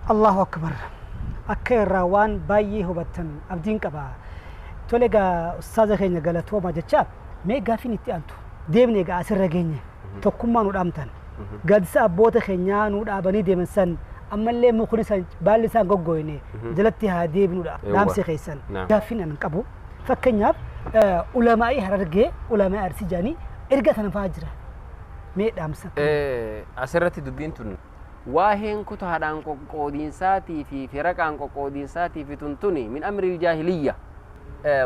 Allahu akbar. Akka irraa waan baay'ee hubattan abdiin qaba. Tole egaa ustaaza keenya galatooma jecha mee gaaffiin itti aantu. Deemne egaa asirra geenye tokkummaa nu dhaamtan. Gaaddisa abboota keenyaa nu dhaabanii deeman san ammallee mukni san baalli isaan goggoyne jalatti haa deebinudha dhaamsi keessan. Gaaffiin an qabu fakkeenyaaf ulamaa'ii Harargee ulamaa'ii Arsii jedhanii erga sana fa'aa jira. Mee dhaamsa. Asirratti dubbiin tun waaheen kutaadhaan qoqqoodiinsaatii fi firaqaan qoqqoodiinsaatii fi tuntuni min amril jaahiliyya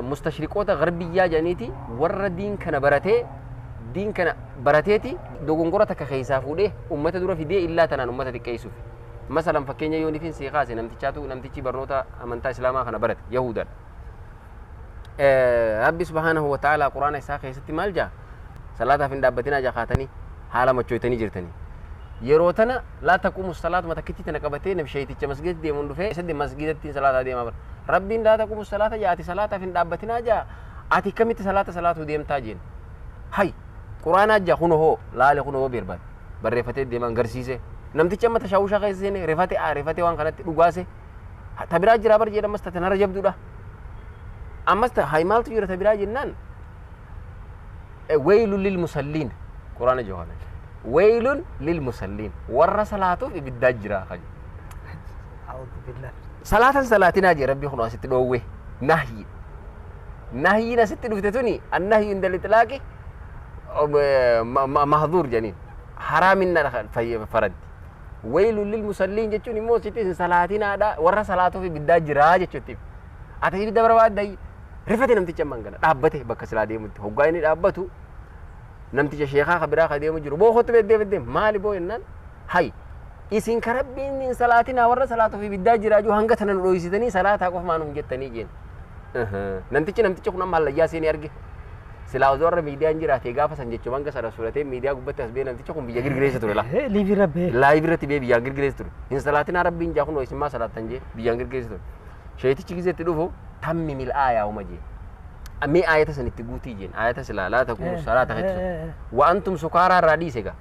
mustashriqoota garbiyyaa jedhaniiti warra diin kana baratee diin kana barateeti dogongora takka keessaa fuudhee ummata dura fidee illaa tanaan ummata xiqqeessuuf. Masalan fakkeenya yoo nifin sii kaase namtichaatu namtichi barnoota amantaa islaamaa kana barate yahudaadha. Rabbi subhaanahu wa ta'ala quraana isaa keessatti maal jaa salaataaf hin dhaabbatinaa jaa kaatanii haala machoytanii jirtanii. Yeroo tana laa taquumu salaatuma takkitti tana qabatee nam sheeyticha masgidatti deemuun dhufee isatti masgidatti salaataa deemaa bara. Rabbiin laa taquumu salaata jaa ati salaataaf hin dhaabbatinaa jaa ati kamitti salaata salaatuu deemtaa jeen. Hay quraanaa jaa kunoo hoo laale kunoo hoo barbaade barreeffatee deemaan garsiise. Namtichi amma tashaawushaa keessa seene rifate aa rifate waan kanatti dhugaase. Ta biraa jiraa bar jedhamas ta tanarra jabduudha. Ammas ta hay maaltu jira ta biraa jennaan weeylun lil musalliin quraana jiru kana weeylun lil musalliin warra salaatuuf ibiddaa jira kan salaatan salaatinaa jee rabbi kun asitti dhoowwe nahyi nahyiin asitti dhufte tuni annahyu inda litlaaqi mahduur jedhaniin haraaminna faraddi weeylun lil musalliin jechuun immoo sitti isin salaatinaadha warra salaatuuf ibiddaa jira jechuutti ati ibidda barbaadda rifate namtichi ammaan kana dhaabbate bakka silaa deemutti hoggaa inni dhaabbatu namticha sheekaa ka biraa ka deemu jiru boo kottu beddee beddee maali boo jennaan hay isin ka rabbiin hin salaatinaa warra salaatuuf ibiddaa jiraa jiru hanga tana nu dhoysitanii salaataa qofa maa nuun jettanii jeen namtichi namtichi kun amma hallayyaa seenee arge silaa osoo warra miidiyaan jiraate gaafa san jechuun hanga sana suuratee miidiyaa gubbatti as bee namtichi kun biyya girgireessa ture laa. Liivii rabbee. Live irratti bee biyyaan girgireessa ture. Hin salaatinaa rabbiin jaa kun isin maa salaattan jee biyyaan girgireessa ture. Sheetichi gizeetti dhufu tammi mil aayaa uma jee. Mee aayata san itti guutii jeen aayata silaa laa taqumu salaata jettu. Wa antum sukaaraa irraa dhiise gaa.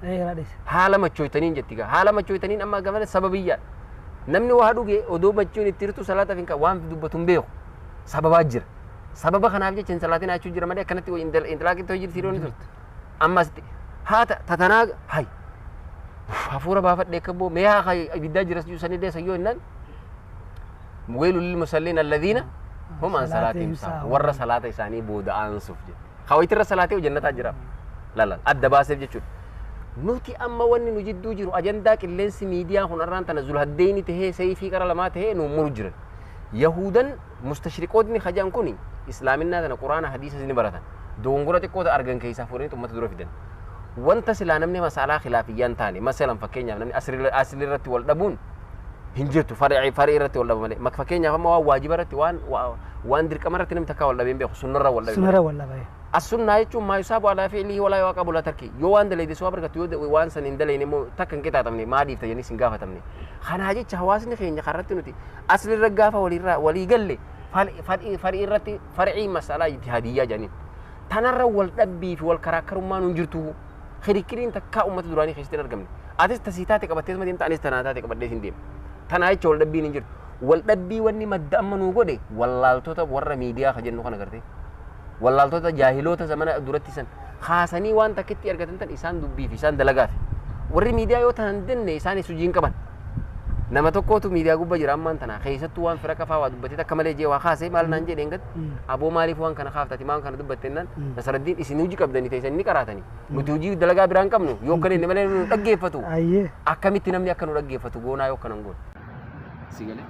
Haala machoytaniin jetti gaa. Haala machoytaniin amma gamana sababiyyaa. Namni waa dhuge odoo machuun itti hirtu salaataaf hin waan dubbatu hin beeku. Sababaa jira. Sababa kanaaf jecha hin salaatin jechuu jira malee akkanatti intilaaqitti hojii jirti yeroon turte. Ammas haata tatanaa hay hafuura baafadhee akka boo mee haa ibiddaa jiras jiru sanillee sayyoo jennaan weelul lil musalliin alladhiina hum an salaatihim saahun warra salaata isaanii booda aansuuf jedhe. Kawayitirra salaatee jannataa jira. Lalaan adda baaseef jechuudha. Nuti amma wanni nu jidduu jiru ajandaa qilleensi miidiyaa kun arraan tana zulhaddeeni tahee sayfii qara lamaa tahee nu muru jiran. Yahudan mustashriqootni hajaan kun islaaminaa tana quraana hadiisa ni baratan. Dogongora xiqqoota argan keessaa fuudhanii ummata dura fidan. Wanta silaa namni masaalaa khilaafiyyaan taane masalan fakkeenyaaf namni asli irratti wal dhabuun hin jirtu farii irratti wal dhaba malee. Fakkeenyaaf amma waan waajiba irratti waan dirqama irratti namni takkaa wal dhabee hin beeku sunnarra wal dhabe. Sunnarra wal dhabe. As-sunnaa jechuun maa yusaabu alaa fi'lihi walaa yu'aqabu alaa tarkihi. Yoo waan dalayde sawaaba argattu yoo waan san hin dalayne immoo takka hin qixaaxamne maa dhiifta jedhanii sin gaafatamne. Kanaa jecha hawaasni keenya karratti nuti asli irra gaafa walirraa walii galle farii irratti far'ii masalaa ijtihaadiyyaa jedhaniin. Tanarra wal dhabbii fi wal karaakkarummaan hin jirtu. Kirikiriin takkaa uummata duraanii keessatti hin argamne. Atis tasii taate qabattee deemta anis tanaa taate qabadhee sin deema. Tanaa jecha wal dhabbiin hin jirtu. Wal dhabbii wanni madda amma nuu godhe wallaaltota warra miidiyaa ka jennu kana gartee. Wallaaltota jaahiloota zamana duratti san kaasanii waan takkitti argatan tan isaan dubbii fi isaan dalagaa fi warri miidiyaa yoo tanan denne isaan hojii hin qaban. Nama tokkootu miidiyaa gubbaa jira ammaan tana keessattuu waan fira qafaa waa dubbatee takka malee jee waa kaasee maal naan jedheen gad aboo maaliif waan kana kaaftati maal kana dubbatte jennaan Nasaraddiin isin hojii qabdanii ta'e ni qaraatanii nuti hojii dalagaa biraan qabnu yoo akkana inni malee nu dhaggeeffatu akkamitti namni akka nu dhaggeeffatu goonaa yoo akkana hin goone. Si galee?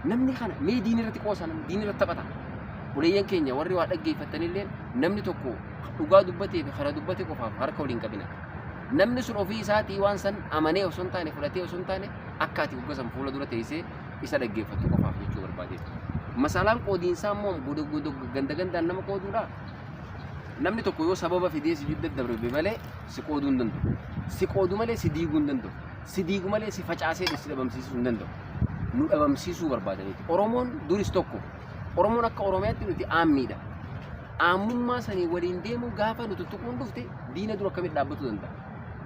Namni kana mee diin irratti qoosa namni diin irratti taphata. Buleeyyan keenya warri waa dhaggeeffattanillee namni tokko dhugaa dubbatee fi kana dubbate qofaaf harka waliin qabina. Namni sun ofii isaatii waan san amanee osoo hin taane fudhatee osoo hin taane akka ati hogga san fuula dura teessee isa dhaggeeffattu qofaaf jechuu barbaadeetu. Masaalaan qoodiinsaa immoo ganda gandaan nama qooduudha. Namni tokko yoo sababa fidee si jidda dabre malee si qooduu hin danda'u. Si qoodu malee si diiguu hin danda'u. Si diigu malee si facaasee si dhabamsiisuu hin danda'u. Nu dhabamsiisuu barbaadaniiti. Oromoon duris tokko. Oromoon akka Oromiyaatti nuti aammiidha. Aammummaa sanii waliin deemuu gaafa nu tuttuquun dhufte diina dura akkamitti dhaabbatuu danda'a?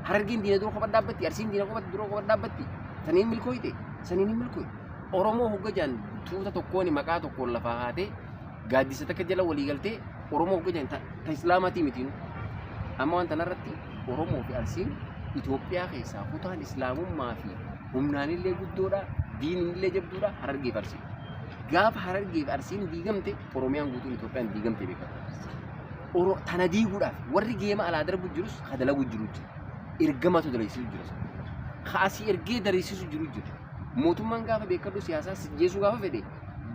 Harargeen diina dura kophaa dhaabbatti, Arsiin diina kophaa dura kophaa dhaabbatti. Saniin milkooyte. Saniin hin milkooyne. Oromoo hogga jaan tuuta tokkoon maqaa tokkoon lafaa haatee gaaddisa takka jala walii galtee Oromoo hogga jaan ta Islaamaatii mitiinu. Amma waan tanarratti Oromoo fi Arsiin Itoophiyaa keessaa kutaan Islaamummaa fi humnaanillee guddoodha, diinillee jabduudha Harargee fi Arsiin. Gaafa Harargee fi Arsiin diigamte Oromiyaan guutuun Itoophiyaan diigamte beekama. Tana diiguudhaaf warri geema alaa darbu jirus ka dalagu jiru jira. Ergamatu dalagsiisu jira. Ka asii ergee dalagsiisu jiru jira. Mootummaan gaafa beekadhu siyaasaa si jeesuu gaafa fedhe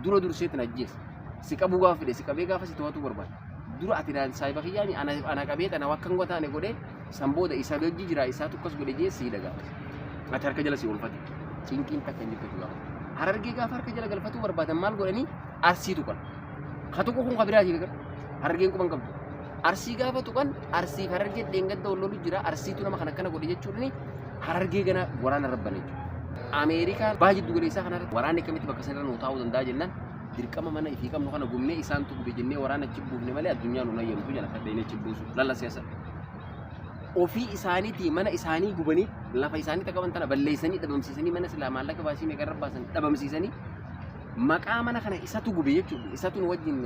dura dursee tana ajjeesa. Si qabuu gaafa fedhe si qabee gaafa si to'atuu barbaada. Dura ati naan saayiba kiyyaani ana qabee tana wakka hin taane godhee san booda isa gajji jira isaa tokkos godhe jee si gaafa. Ati harka jala si oolfate. Cinqiin takka hin jirtu gaafa. Harargee gaafa harka jala galfatuu barbaadan maal godhanii Arsii tuqan. Ka tuqu kun ka biraatii beekadhu. Harargeen quban qabdu. Arsii gaafa tuqan Arsii fi Harargee dheengadda wal lolu jira. Arsiitu nama kana akkana godhe jechuun Harargee gana waraana rabban jechuudha. Ameerikaan baha jiddu galeessaa kanarratti waraanni akkamitti bakka sanarra nuu taa'uu danda'a jennaan dirqama mana ifii qabnu kana gubnee isaantu gube jennee waraana achi buufne malee addunyaan nu hayyamtu jala kadheenee achi buusu lalla siyaasa. Ofii isaaniitii mana isaanii gubanii lafa isaanii qaban tana balleessanii dhabamsiisanii mana silaa maallaqa baasii meeqa irra baasan dhabamsiisanii maqaa mana kana isatu gube jechuudha. Isatu nu wajjin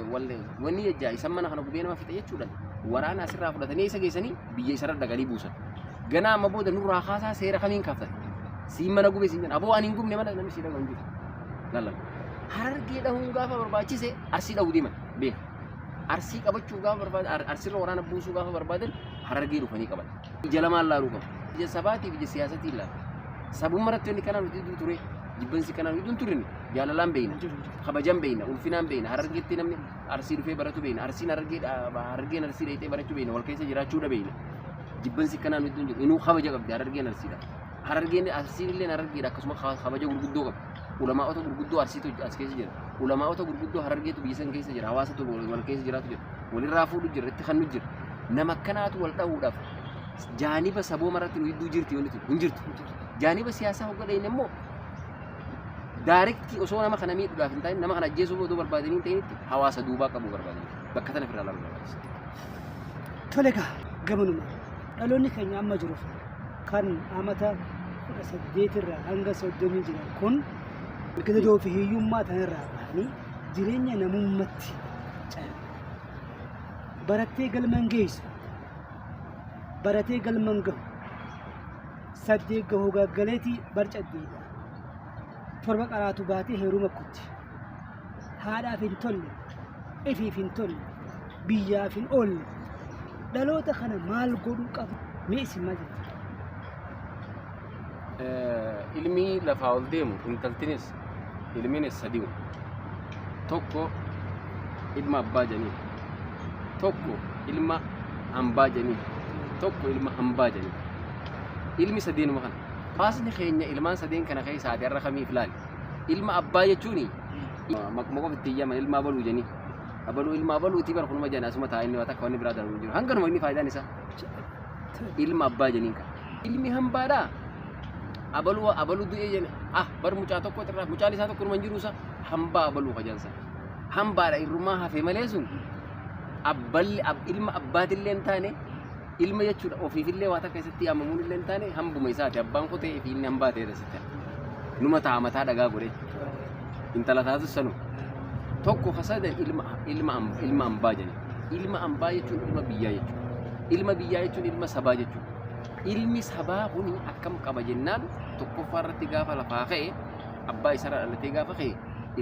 wanni jajjaa isan mana kana gubee nama fixe jechuudha. Waraana asirraa fudhatanii isa geessanii biyya isarra dhaqanii buusan. Ganaa amma booda nurraa kaasaa seera kamiin kaaftan? Siin mana gube siin jedhan. Aboo ani hin gubne mana namni si dhagahu hin jiru. Lallaba. Harargee dhahuun gaafa barbaachise Arsii dhahuu deeman beeka. Arsii qabachuu gaafa barbaadan Arsiirra waraana buusuu gaafa barbaadan Harargee dhufanii qaban. Ija lamaan laaluu qabu. Ija sabaatiif ija siyaasatiin laalu. Sabummaa irratti wanni kanaan nuti hedduu ture. Jibbansi kanaan nuti hin turre. Jaalalaan beeyna. Kabajan beeyna. Ulfinaan beeyna. Harargeetti namni Arsii dhufee baratu beeyna. Arsiin Harargee Harargeen Arsii dhayxee barachuu beeyna. Wal keessa jiraachuudha beeyna. Jibbansi kanaan nuti hin jiru. Inuu kabaja qabdi Harargeen Arsiidha. Harargeen Arsiin illee Harargeedha akkasuma kabaja gurguddoo qabdi. Ulamaa'ota gurguddoo Arsiitu as keessa jira. Ulamaa'ota gurguddoo Harargeetu biyya san keessa jira. Hawaasatu wal keessa jiraatu jira. Walirraa fuudhu jira. Itti kannu jira. Nama akkanaatu wal dhahuudhaaf jaaniba sabooma irratti nu hedduu jirti wanti tun hin jirtu. Jaaniba siyaasaa hogga dhayne immoo daarektii osoo nama kana miidhuudhaaf hin taane nama kana ajjeesuu odoo barbaadanii hin ta'initti hawaasa duubaa qabuu barbaadanii bakka tana ofirraa ilaaluu barbaachisa. Tole egaa gamanuma dhaloonni keenya amma jiru kan amata 18 irraa hanga 30 jiran kun gadadoo fi hiyyummaa tanarraa bahanii jireenya namummatti ce'an. Barattee galma hin geessu. Baratee galma hin gahu. 8 gahu gaggaleetii barca deebi'a. 7 qaraatu baatee heeruma kutti. Haadhaaf hin tolle, ifiif hin tolle, biyyaaf hin oolle. Dhaloota kana maal godhuu qabu? Mee isin maal jettu? Ilmi lafaa ol deemu intaltinis ilminis sadiu. Tokko ilma abbaa jedhanii, tokko ilma hambaa jedhanii, tokko ilma hambaa jedhanii. Ilmi sadeenuma kana. Hawaasni keenya ilmaan sadeen kana keessaa ati har'a kamiif laali? Ilma abbaa jechuun maquma qofa ittiin yaman ilma abaluu jedhanii. Abaluu ilma abaluutii bara kunuma jedhan asuma taa'ee inni waa takka wanni biraa dalagu hin jiru. Hanganuma inni faayidaan isaa. Ilma abbaa jedhaniin kana. Ilmi hambaadhaa abaluu abaluu du'ee jedhan ah bar mucaa tokko irraa mucaan isaa tokko numa hin jiru isa hambaa abaluu kajansa. Hambaadha irrumaa hafe malee sun abballi ilma abbaatillee hin taane ilma jechuudha ofiifillee waa takka isatti yaamamuun illee hin taane hambuma isaati abbaan kotee fi inni hambaa ta'eera sitti numa ta'a mataa dhagaa godhee intala taatus sanuma tokko kasada ilma ilma ilma ambaa jedhani ilma ambaa jechuun ilma biyyaa jechuudha ilma biyyaa jechuun ilma sabaa jechuudha ilmi sabaa kuni akkam qaba jennaan tokkoffaa irratti gaafa lafaa ka'e abbaa isarraa dhalatee gaafa ka'e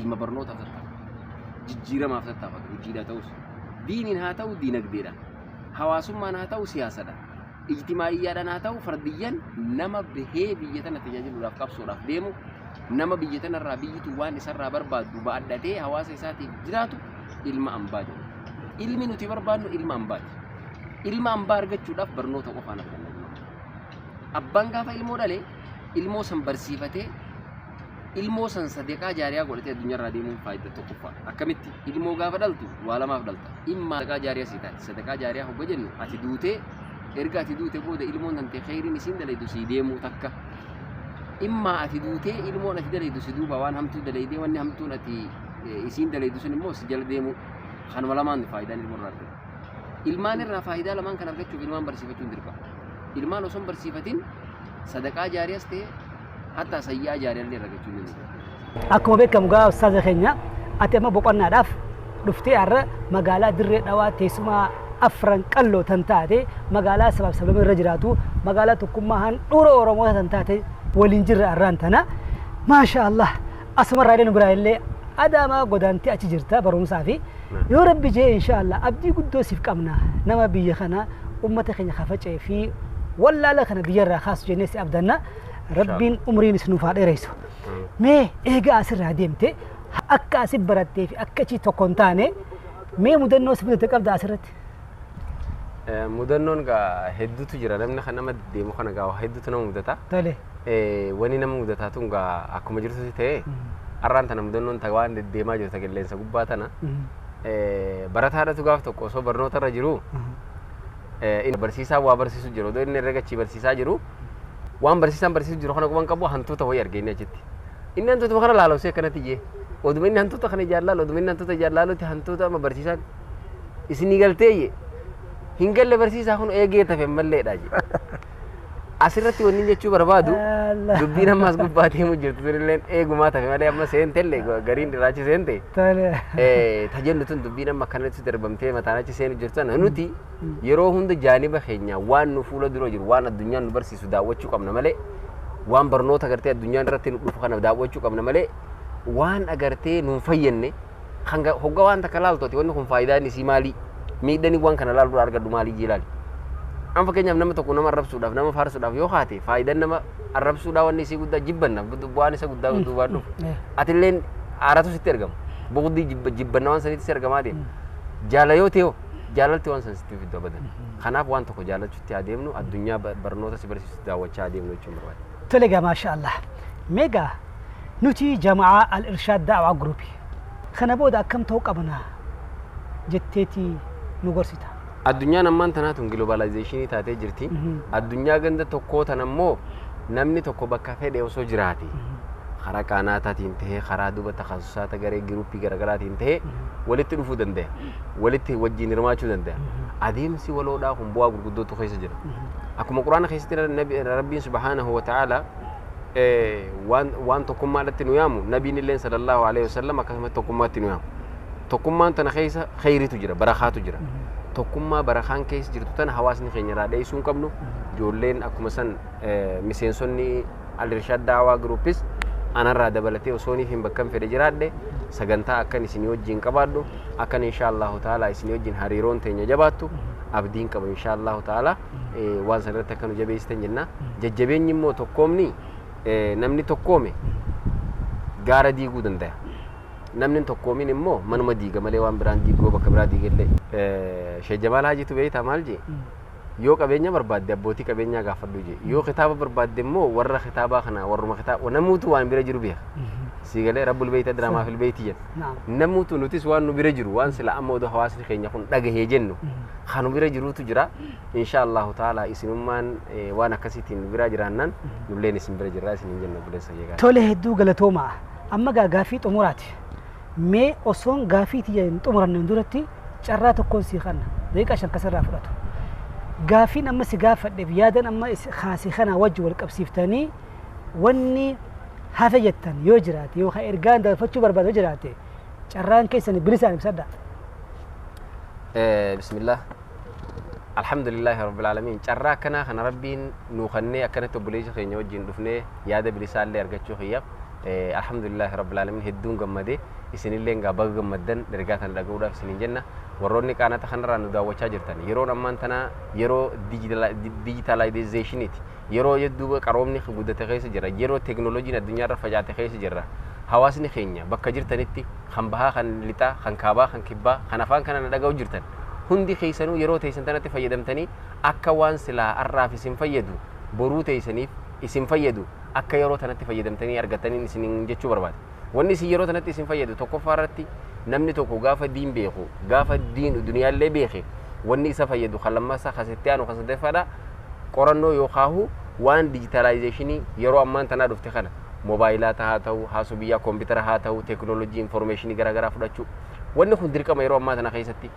ilma barnootaaf tattaafata jijjiiramaaf tattaafata hojiidhaa ta'us diiniin haa ta'u diinagdeedhaan hawaasummaan haa ta'u siyaasadhaan ijtimaa'iyyaadhaan haa ta'u fardiyyan nama bahee biyya tana tajaajiluudhaaf qabsoodhaaf deemu nama biyya tanarraa biyyitu waan isarraa barbaaddu ba'adhatee hawaasa isaatiif jiraatu ilma ambaa jedhama. Ilmi nuti barbaadnu ilma ambaati. Ilma ambaa argachuudhaaf barnoota qofaan arganna. Abbaan gaafa ilmoo dhale ilmoo san barsiifatee ilmoo san sadeqaa jaariyaa godhatee addunyaarraa deemuun faayidaa tokkoffaa. Akkamitti ilmoo gaafa dhaltu waa lamaaf dhalta. Imma sadaqaa jaariyaa sii taati. Sadaqaa jaariyaa hogga jennu ati duutee erga ati duute booda ilmoon tantee kheyriin isiin dalaydu sii deemuu takka. Imma ati duutee ilmoon ati dalaydu si duuba waan hamtuu dalaydee wanni hamtuun ati isiin dalaydu sun immoo si jala deemuu. Kanuma lamaan faayidaan ilmoo irraa argatu. Ilmaan irraa faayidaa lamaan kan argachuuf ilmaan barsiifachuun dirqama. Ilmaan osoo hin barsiifatin sadaqaa jaariyaas ta'e Hattaa sayyaa jaariyallee argachuu hin dandeessu. Akkuma beekamu gaa ustaaza keenya, ati amma boqonnaadhaaf dhuftee har'a magaalaa Dirree Dhawaa, teessuma Afran Qalloo tan taate, magaalaa sabaaf sablamii irra jiraatu, magaalaa tokkummaa handhuura Oromoota tan taate waliin jirra har'aan tana. Maasha Allah, asumarraa illee nu biraa illee Adaamaa godaantee achi jirta barumsaa fi yoo Rabbi jee, insha Allah abdii guddoo siif qabna, nama biyya kana ummata keenya kafacee fi wallaala kana biyyarraa kaasu jennee si abdanna. Rabbiin umriinis nuuf haa dheeressu. Mee eegaa asirraa deemte akka asi barattee fi akka achi tokko hin taane, mee mudannoo si mudate qabda asirratti? Mudannoon gaa hedduutu jira. Namni kan nama deemu kana gaa hedduutu nama mudata. Wani nama mudataa tun gaa akkuma jirtutti ta'ee, har'aan tana mudannoon ta waan deddeemaa jirtu qilleensa gubbaa tana, barataadhatu gaaf tokko osoo barnoota irra jiru, inni barsiisaa waa barsiisu jiru, odoo inni herrega achii barsiisaa jiru, waan barsiisaan barsiisu jiru kana quban qabu, hantuuta wayii arge inni achitti. Inni hantuutuma kana laalosee akkanatti jee. Oduma inni hantuuta kana ijaan laalu, oduma inni hantuuta ijaan laalutti, hantuuta amma barsiisaan isinii galteeyye, hin galle barsiisaa, kun eegee tafe malleedha jee. Asirratti wanni jechuu barbaadu, dubbiin ammas gubbaa deemu jirtu tunilleen eegumaa tafe malee amma seentellee gariin irraachi seente. Tajennu tun dubbiin amma akkanatti darbamtee mataan achi seenu jirtu tana, nuti yeroo hunda jaaniba keenya waan nu fuula dura jiru, waan addunyaan nu barsiisu daawwachuu qabna malee, waan barnoota agartee addunyaan irratti nu dhufu kana daawwachuu qabna malee, waan agartee nuun fayyadne kan hogga waan takka laaltu ati wanni kun faayidaan isii maalii, miidhani waan kana laaluudhaan argadhu maalii jilaali. An fakkeenyaaf nama tokko nama arrabsuudhaaf, nama faarsuudhaaf yoo kaate, faayidaan nama arrabsuudhaa wanni isii guddaa jibbanna bu'aan isa guddaa duubaan dhufu. Atilleen aaratu sitti argama. Buqdii jibbanna waan sanitti si argamaa deema. Jaala yoo ta'e jaalalti waan san sitti fiddu abadan. Kanaaf waan tokko jaalachuutti adeemnu, addunyaa barnoota si barsiisu daawwachaa adeemnu jechuun barbaada. Tole gaa, maasha Allah. Meegaa nuti jama'aa Al-Irshaad Da'waa Gruupii kana booda akkam ta'uu qabna jetteeti nu gorsita? Addunyaan ammaan tanaa tun globalization taatee jirti. Addunyaa ganda tokkoo tan ammoo namni tokko bakka fedhe osoo jiraate, karaa qaanaataatiin tahee, karaa duba takasusaata garee giruuppii garaagaraatiin tahee, walitti dhufuu danda'a. Walitti wajjin hirmaachuu danda'a. Adeemsi waloodhaa kun bu'aa gurguddootu keessa jira. Akkuma Quraana keessatti Rabbiin subhaanahu wa ta'ala waan tokkummaadhatti nu yaamu, nabiin illee sallallahu alaihi wasallam akkasumatti tokkummaatti nu yaamu. Tokkummaan tana keessa kheyritu jira, barakaatu jira. Tokkummaa barakaan keessa jirtu tana hawaasni keenya irraa dheessuu hin qabnu. Ijoolleen akkuma san miseensonni Al-Irshaad Daawaa Giruuppis anarraa dabalatee osoo hin bakka fedhe jiraadhe, sagantaa akkan isinii wajjin qabaadhu, akkan insha Allahu ta'ala isinii wajjin hariiroon teenya jabaattu abdiin qaba. Insha Allahu ta'ala waan san irratti akka nu jabeessitan jenna. Jajjabeenyi immoo tokkoomni, namni tokkoome gaara diiguu danda'a. Namni hin tokkoomin immoo manuma diiga malee waan biraan diiguu bakka biraa diigellee. Sheekh Jamaal Haajitu beektaa maal jee? Yoo qabeenya barbaadde abbootii qabeenyaa gaafadhu jee. Yoo kitaaba barbaadde immoo warra kitaabaa kana, warruma kitaaba namuutu waan bira jiru beeka. Siigalee rabbul beeyta diraamaa fil beeyti jedha. Namuutu nutis waan nu bira jiru, waan sila amma odoo hawaasni keenya kun dhagahee jennu kan nu bira jirutu jira. Insha Allahu ta'ala isinummaan waan akkasiitiin nu bira jiraannaan nulleen isin bira jirra isin hin jenna, obboleessa kee. Tole, hedduu galatoomaa. Amma gaa gaaffii xumuraati. Mee osoon gaaffii tiyya hin xumuranneen duratti carraa tokkoon sii kanna. Daqiiqaa 5 kasirraa fudhatu. Gaaffiin amma si gaafadheef yaadan amma kaasee kanaa wajji wal qabsiiftanii wanni hafe jettan yoo jiraate, yookaan ergaan dabarfachuu barbaadu yoo jiraate, carraan keessan bilisaan ibsadha. Bismillah. Alhamdulillahi rabbil alamin. Carraa akkanaa kana Rabbiin nuu kennee akkanatti obboleessa keenya wajjin dhufnee yaada bilisaallee argachuu kiyyaaf, alhamdulillahi rabbil alamin, hedduun gammadee. Isinillee gaa baga gammaddan ergaa tana dhaga'uudhaaf isinin jenna. Warroonni qaanata kanarraa nu daawwachaa jirtan, yeroon ammaan tanaa yeroo digitalizationiiti. Yeroo hedduu qaroomni guddate keessa jira. Yeroo teeknooloojiin addunyaarra facaate keessa jirra. Hawaasni keenya bakka jirtanitti, kan bahaa, kan lixaa, kan kaabaa, kan kibbaa, kan afaan kana na dhaga'u jirtan hundi keessanuu, yeroo teessan tanatti fayyadamtanii akka waan silaa har'aaf isin fayyadu boruu teessaniif isin fayyadu akka yeroo tanatti fayyadamtanii argataniin isin jechuu barbaada. Wanni isin yeroo tanatti isin fayyadu tokkoffaa irratti, namni tokko gaafa diin beeku, gaafa diin duniyaallee beeke, wanni isa fayyadu kan lammaffaa, kan sitti aanu, kan sadaffaadha, qorannoo yookaahu waan digitalization yeroo ammaan tanaa dhufte kana, moobaayilaa haa ta'u, haasoo biyyaa koompitara haa ta'u, teeknooloojii information garaagaraa fudhachuu. Wanni kun dirqama yeroo ammaa tana keessatti.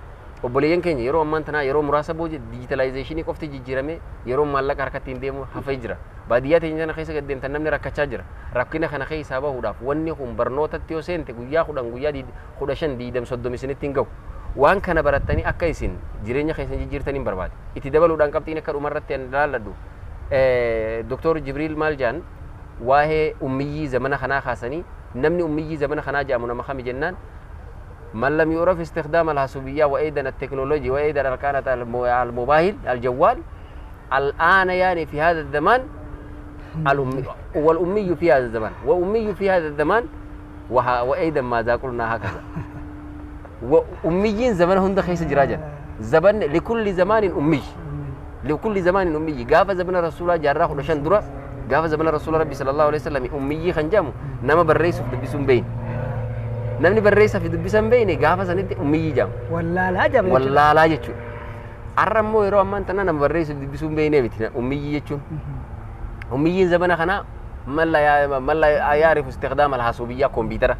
Obboleeyyan keenya, yeroo ammaan tanaa yeroo muraasa booda digitalization qofti jijjiirame yeroo maallaqa harkatti hin deemu hafee jira. Baadiyyaa teenya tana keessa gad deemtan namni rakkachaa jira. Rakkina kana keessaa bahuudhaaf wanni kun barnootatti yoo seente guyyaa 10 guyyaa 15 20 30 isinitti hin gahu. Waan kana barattanii akka isin jireenya keessan jijjiirtan hin barbaade. Itti dabaluudhaan qabxiin akka dhumarratti ani ilaalladhu. Doktor Jibriil maal jaan waa'ee ummiyyii zamana kanaa kaasanii namni ummiyyii zamana kanaa jedhamu nama kami jennaan من لم يعرف استخدام الحاسوبية وأيضا التكنولوجيا وأيضا القناة الموبايل الجوال الآن يعني في هذا الزمان الأمي والأمي في هذا الزمان وأمي في هذا الزمان وأيضا ماذا قلنا هكذا وأميين زمان هند خيس جراجا زمن لكل زمان أمي لكل زمان أمي قاف زمن الرسول جراح ونشان درا قاف زمن الرسول ربي صلى الله عليه وسلم أمي خنجامو نما بالرئيس في دبسون بين namni barreessa fi dubbisan beeyne gaafa sanitti ummiyyii jedhama. Wallaalaa jedhama. Wallaalaa jechuudha. Har'a immoo yeroo ammaan tana nama barreessa fi dubbisuu hin beekne miti ummiyyii jechuun. Ummiyyiin zamana kanaa malla yaarifu istiqdaama alhaasubiyyaa kompiitara.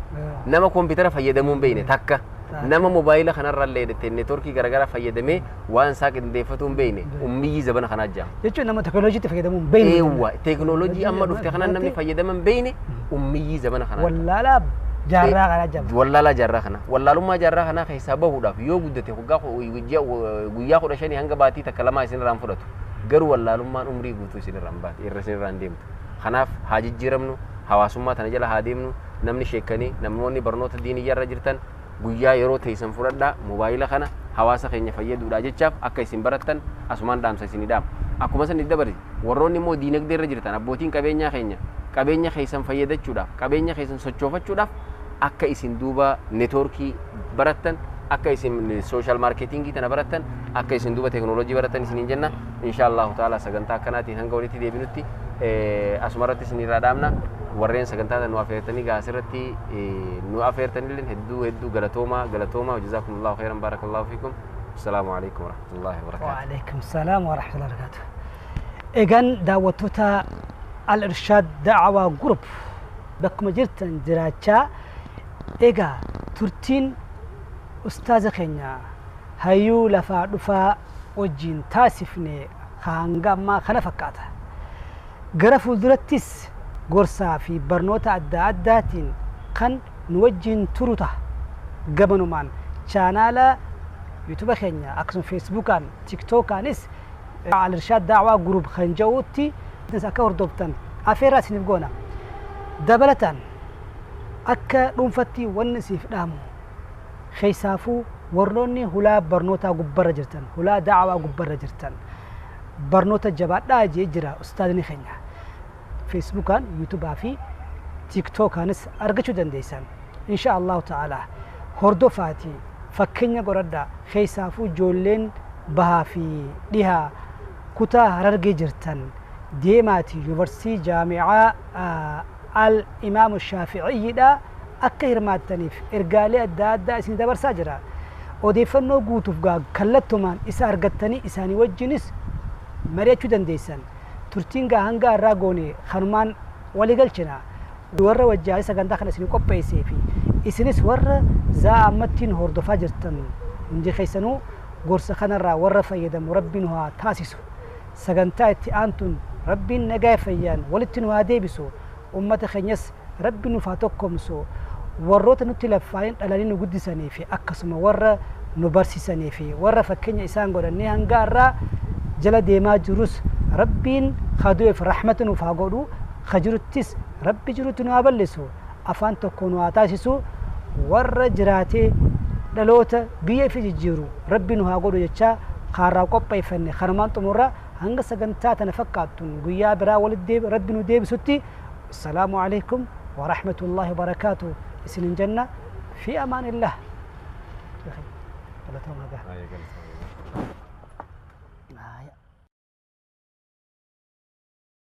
Nama kompiitara fayyadamuu hin beekne takka. Nama moobaayila kanarra illee neetworkii garaagaraa fayyadamee waan isaa qindeeffatuu hin beekne ummiyyii zamana kanaa jedhama. Jechuun nama teekinooloojiitti fayyadamuu hin beekne. Eewwa teekinooloojii amma dhufte kanaan namni fayyadama hin beekne ummiyyii zamana kanaa. Wallaalaa jaarraa kanaa jedhama. Wallaalaa jaarraa kana. Wallaalummaa jaarraa kanaa keessaa bahuudhaaf yoo guddate guyyaa 15 hanga baatii takka lamaa isinirraan fudhatu. Garuu wallaalummaan umrii guutuu isinirraan baate irra isinirraan deemtu. Kanaaf haa jijjiiramnu hawaasummaa tana jala haa deemnu namni sheekanii namoonni barnoota diiniyyaa irra jirtan guyyaa yeroo teessan fudhadhaa moobaayila kana hawaasa keenya fayyaduudhaa jechaaf akka isin barattan asumaan dhaamsa isinii dhaama. Akkuma san itti dabale warroonni immoo diinagdee irra jirtan abbootiin qabeenyaa keenya qabeenya keessan fayyadachuudhaaf qabeenya keessan sochoofachuudhaaf akka isin duuba neetworkii barattan akka isin sooshaal maarkeetingii tana barattan akka isin duuba teekinooloojii barattan isiniin jenna insha Allahu ta'ala sagantaa akkanaatiin hanga walitti deebinutti asumarratti isinirraa dhaamna warreen sagantaa tana nu afeertanii gaa asirratti nu afeertanillee hedduu hedduu galatoomaa galatoomaa jazakumullahu khairan barakallahu fiikum assalaamu alaikum warahmatullahi wabarakaatuh. وعليكم السلام ورحمة الله وبركاته. Egaan daawwattoota Al-Irshaad Da'awaa Group bakkuma jirtan jiraachaa egaa turtiin ustaaza keenya hayyuu lafaa dhufaa wajjin taasifne hanga ammaa kana fakkaata. Gara fuuldurattis gorsaa fi barnoota adda addaatiin kan nu wajjin turu ta'a. Gamanumaan chaanaala yuutuuba keenya akkasuma feesbuukaan tiiktookaanis Al-Irshaad Da'awaa Group kan jedhutti akka hordoftan afeerraa isiniif goona. Dabalataan akka dhuunfatti wanni isiif dhaamu keessaafuu warroonni hulaa barnootaa gubbarra jirtan hulaa da'awaa gubbarra jirtan barnoota jabaadhaa jee jira ustaadni keenya. Feesbuukaan yuutuubaa fi tiiktookaanis argachuu dandeessan. Insha Allahu ta'ala hordofaatii fakkeenya godhadhaa keessaafuu ijoolleen bahaa fi dhihaa kutaa Harargee jirtan deemaatii yuunivarsiitii jaami'aa Al-Imaam Shaafi'iyyiidha akka hirmaattaniif ergaalee adda addaa isin dabarsaa jira. Odeeffannoo guutuuf gaa kallattumaan isa argattanii isaanii wajjinis mari'achuu dandeessan. Turtiin gaa hanga irraa goone kanumaan walii galchina. Warra wajjaalee sagantaa kana isin qopheessee fi isinis warra za'a ammattiin hordofaa jirtan hundi keessanuu gorsa kanarraa warra fayyadamu rabbiin haa taasisu. Sagantaa itti aantuun rabbiin nagaa fayyaan walitti nu haa deebisu. Ummata keenyas rabbi nuuf haa tokkomsu. Warroota nutti laffaayin dhalanii nu guddisanii fi akkasuma warra nu barsiisanii fi warra fakkeenya isaan godhannee hanga irraa jala deemaa jirus rabbiin kadu'eef rahmata nuuf haa godhu. Ka jiruttis rabbi jirutti nu haa bal'isu. Afaan tokko nu haa taasisu. Warra jiraatee dhaloota biyya ifi jijjiiru rabbi nu haa godhu jechaa kaarraa qopheeffanne kanumaan xumurra hanga sagantaa tana fakkaattuun guyyaa biraa walitti rabbi nu deebisutti السلام عليكم ورحمة الله وبركاته. إسن الجنة في أمان الله.